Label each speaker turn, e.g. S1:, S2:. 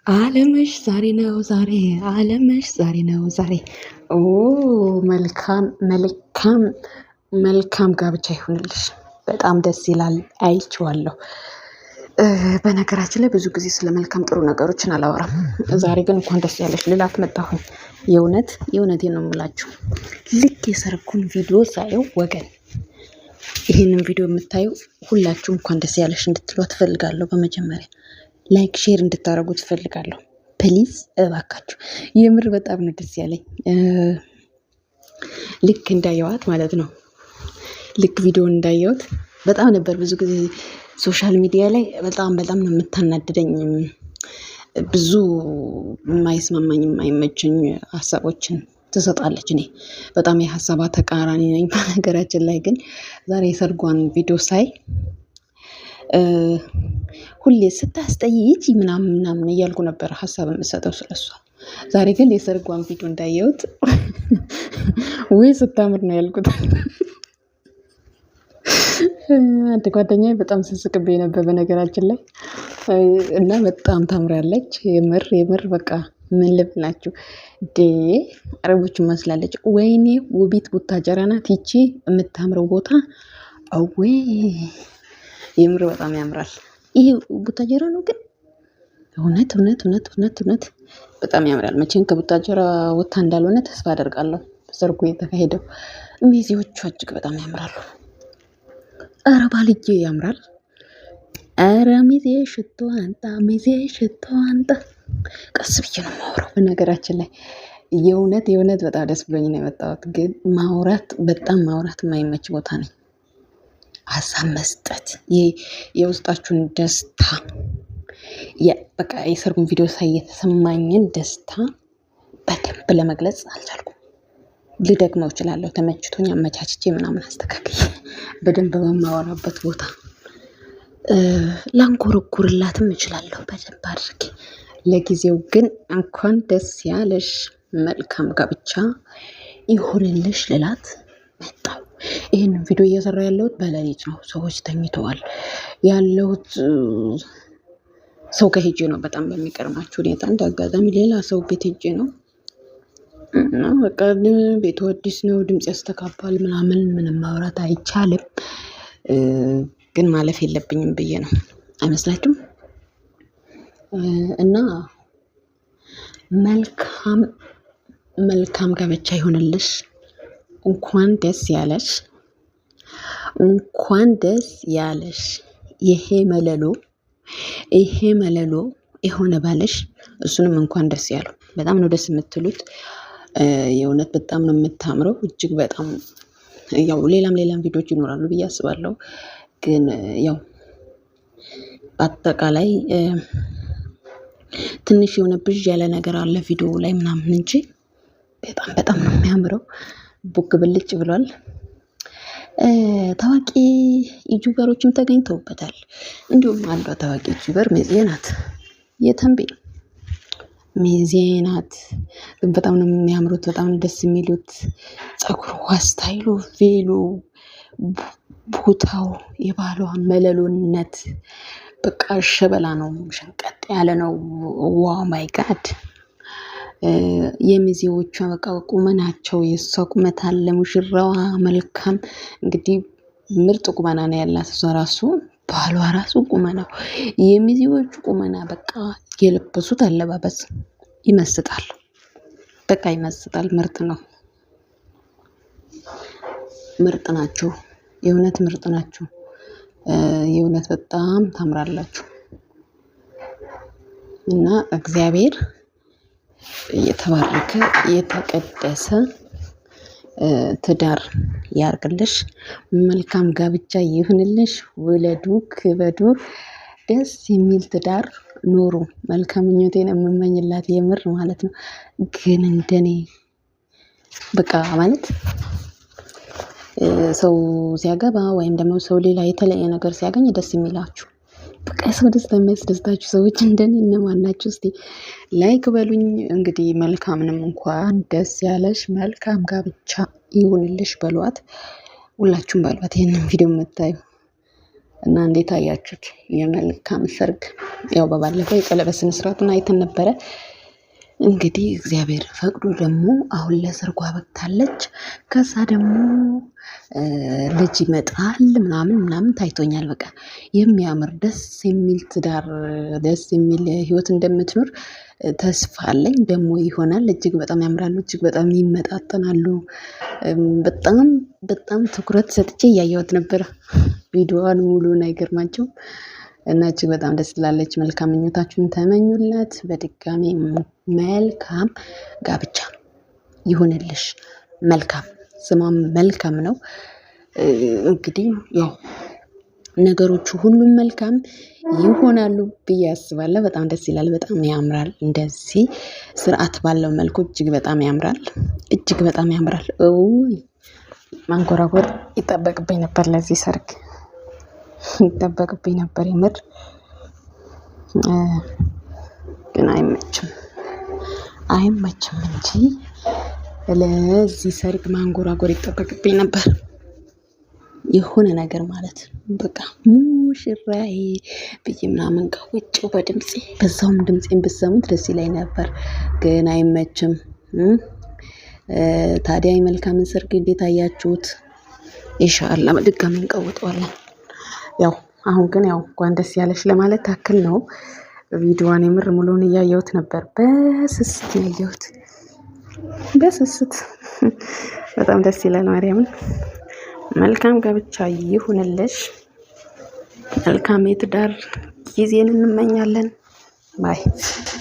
S1: አለምሽ ዛሬ ነው ዛሬ፣ አለምሽ ዛሬ ነው ዛሬ። ኦ መልካም መልካም መልካም ጋብቻ ይሁንልሽ። በጣም ደስ ይላል፣ አይቼዋለሁ። በነገራችን ላይ ብዙ ጊዜ ስለ መልካም ጥሩ ነገሮችን አላወራም። ዛሬ ግን እንኳን ደስ ያለሽ ልላት መጣሁኝ። የእውነት የእውነቴን ነው የምላችሁ። ልክ የሰርጉን ቪዲዮ ሳየው ወገን፣ ይህንን ቪዲዮ የምታዩ ሁላችሁ እንኳን ደስ ያለሽ እንድትሏት እፈልጋለሁ። በመጀመሪያ like share እንድታደርጉ እፈልጋለሁ። Please እባካችሁ። የምር በጣም ነው ደስ ያለኝ ልክ እንዳየዋት ማለት ነው። ልክ ቪዲዮ እንዳየሁት በጣም ነበር። ብዙ ጊዜ social media ላይ በጣም በጣም ነው የምታናድደኝ። ብዙ የማይስማማኝ የማይመቸኝ ሀሳቦችን ትሰጣለች። እኔ በጣም የሀሳቧ ተቃራኒ ነኝ። በነገራችን ላይ ግን ዛሬ የሰርጓን ቪዲዮ ሳይ ሁሌ ስታስጠይ ይቺ ምናምን ምናምን እያልኩ ነበር ሀሳብ የምሰጠው ስለሷ። ዛሬ ግን የሰርጓን ቪዲዮ እንዳየሁት ውይ ስታምር ነው ያልኩት። አንድ ጓደኛዬ በጣም ስስቅብኝ ነበር በነገራችን ላይ እና በጣም ታምራለች። የምር የምር በቃ ምን ልብላችሁ ዴ አረቦች መስላለች። ወይኔ ውቢት ቡታጀራ ናት ይቺ የምታምረው ቦታ። አዌ የምር በጣም ያምራል። ይሄ ቡታጀራ ነው ግን እውነት እውነት እውነት እውነት እውነት በጣም ያምራል። መቼም ከቡታጀራ ወታ እንዳልሆነ ተስፋ አደርጋለሁ። ሰርጉ የተካሄደው ሚዜዎቹ እጅግ በጣም ያምራሉ። ኧረ ባልዬ ያምራል። ኧረ ሚዜ ሽቶ አንጣ፣ ሚዜ ሽቶ አንጣ። ቀስ ብዬ ነው የማወራው። በነገራችን ላይ የእውነት የእውነት በጣም ደስ ብሎኝ ነው የመጣሁት። ግን ማውራት በጣም ማውራት የማይመች ቦታ ነኝ። ሀሳብ መስጠት የውስጣችሁን ደስታ በቃ የሰርጉን ቪዲዮ ሳይ የተሰማኝን ደስታ በደንብ ለመግለጽ አልቻልኩም። ልደግመው እችላለሁ። ተመችቶኝ አመቻችቼ ምናምን አስተካክዬ በደንብ በማወራበት ቦታ ላንጎረጉርላትም እችላለሁ በደንብ አድርጌ። ለጊዜው ግን እንኳን ደስ ያለሽ መልካም ጋብቻ ይሁንልሽ ልላት መጣሁ። ይህንን ቪዲዮ እየሰራ ያለሁት በሌሊት ነው። ሰዎች ተኝተዋል። ያለሁት ሰው ጋር ሄጄ ነው። በጣም በሚቀርማችሁ ሁኔታ እንደ አጋጣሚ ሌላ ሰው ቤት ሄጄ ነው እና በቃ ቤቱ አዲስ ነው፣ ድምፅ ያስተጋባል ምናምን፣ ምንም ማውራት አይቻልም። ግን ማለፍ የለብኝም ብዬ ነው። አይመስላችሁም? እና መልካም መልካም ጋብቻ ይሆንልሽ። እንኳን ደስ ያለሽ፣ እንኳን ደስ ያለሽ። ይሄ መለሎ ይሄ መለሎ የሆነ ባለሽ እሱንም እንኳን ደስ ያለው። በጣም ነው ደስ የምትሉት። የእውነት በጣም ነው የምታምረው። እጅግ በጣም ያው ሌላም ሌላም ቪዲዮዎች ይኖራሉ ብዬ አስባለሁ። ግን ያው በአጠቃላይ ትንሽ የሆነ ብዥ ያለ ነገር አለ ቪዲዮ ላይ ምናምን እንጂ በጣም በጣም ነው የሚያምረው። ቦግ ብልጭ ብሏል። ታዋቂ YouTuber ኦችም ተገኝተውበታል። እንዲሁም አንዷ ታዋቂ YouTuber ሚዜ ናት፣ የተንቤ ሚዜ ናት። ግን በጣም ነው የሚያምሩት፣ በጣም ነው ደስ የሚሉት። ፀጉሯ፣ style ኡ፣ ቬሎ፣ ቦታው፣ የባሏ መለሎነት በቃ ሸበላ ነው፣ ሸንቀጥ ያለ ነው። Wow my God! የሚዜዎቿ በቃ ቁመናቸው፣ የእሷ ቁመት አለ፣ ሙሽራዋ መልካም እንግዲህ ምርጥ ቁመና ነው ያላት እሷ ራሱ፣ ባሏ ራሱ ቁመናው፣ የሚዜዎቹ ቁመና በቃ የለበሱት አለባበስ ይመስጣል። በቃ ይመስጣል። ምርጥ ነው። ምርጥ ናቸው። የእውነት ምርጥ ናቸው። የእውነት በጣም ታምራላችሁ። እና እግዚአብሔር የተባረከ የተቀደሰ ትዳር ያርግልሽ። መልካም ጋብቻ ይሁንልሽ። ውለዱ፣ ክበዱ፣ ደስ የሚል ትዳር ኑሩ። መልካም ምኞቴን የምመኝላት የምር ማለት ነው። ግን እንደኔ በቃ ማለት ሰው ሲያገባ ወይም ደግሞ ሰው ሌላ የተለየ ነገር ሲያገኝ ደስ የሚላችሁ በቃ ሰው ደስታ የሚያስደስታችሁ ሰዎች እንደኔ እነማን ናችሁ? እስቲ like በሉኝ። እንግዲህ መልካምንም እንኳን ደስ ያለሽ መልካም ጋብቻ ይሁንልሽ በሏት። ሁላችሁም በሏት ይህንን ቪዲዮ የምታዩ። እና እንዴት አያችሁት? የመልካም ሰርግ ያው በባለፈው የቀለበት ስነ ስርዓቱን አይተን ነበረ። እንግዲህ እግዚአብሔር ፈቅዶ ደግሞ አሁን ለሰርጓ በቅታለች። ከዛ ደግሞ ልጅ ይመጣል ምናምን ምናምን ታይቶኛል። በቃ የሚያምር ደስ የሚል ትዳር ደስ የሚል ህይወት እንደምትኖር ተስፋ አለኝ። ደግሞ ይሆናል። እጅግ በጣም ያምራሉ። እጅግ በጣም ይመጣጠናሉ። በጣም በጣም ትኩረት ሰጥቼ እያየሁት ነበረ ቪዲዮዋን ሙሉን። አይገርማቸውም? እና እጅግ በጣም ደስ ትላለች። መልካም ምኞታችሁን ተመኙላት። በድጋሚ መልካም ጋብቻ ይሁንልሽ። መልካም ስሟም መልካም ነው። እንግዲህ ያው ነገሮቹ ሁሉም መልካም ይሆናሉ ብዬ አስባለሁ። በጣም ደስ ይላል። በጣም ያምራል። እንደዚህ ስርዓት ባለው መልኩ እጅግ በጣም ያምራል። እጅግ በጣም ያምራል። እውይ ማንጎራጎር ይጠበቅብኝ ነበር ለዚህ ሰርግ ይጠበቅብኝ ነበር የምር ግን አይመችም አይመችም እንጂ ለዚህ ሰርግ ማንጎራጎር ይጠበቅብኝ ነበር። የሆነ ነገር ማለት በቃ ሙሽራዬ ብዬ ምናምን ከውጭው በድምፄ በዛውም ድምፄን ብትሰሙት ደስ ይለኝ ነበር፣ ግን አይመችም። ታዲያ የመልካምን ሰርግ እንዴት አያችሁት? ኢንሻአላህ ድጋሚ እንቀውጠዋለን። ያው አሁን ግን ያው እንኳን ደስ ያለሽ ለማለት ታክል ነው። ቪዲዮዋን የምር ሙሉውን እያየሁት ነበር። በስስት ነው ያየሁት፣ በስስት በጣም ደስ ይላል። ማርያምን መልካም ጋብቻ ይሁንልሽ። መልካም የትዳር ጊዜን እንመኛለን። bye።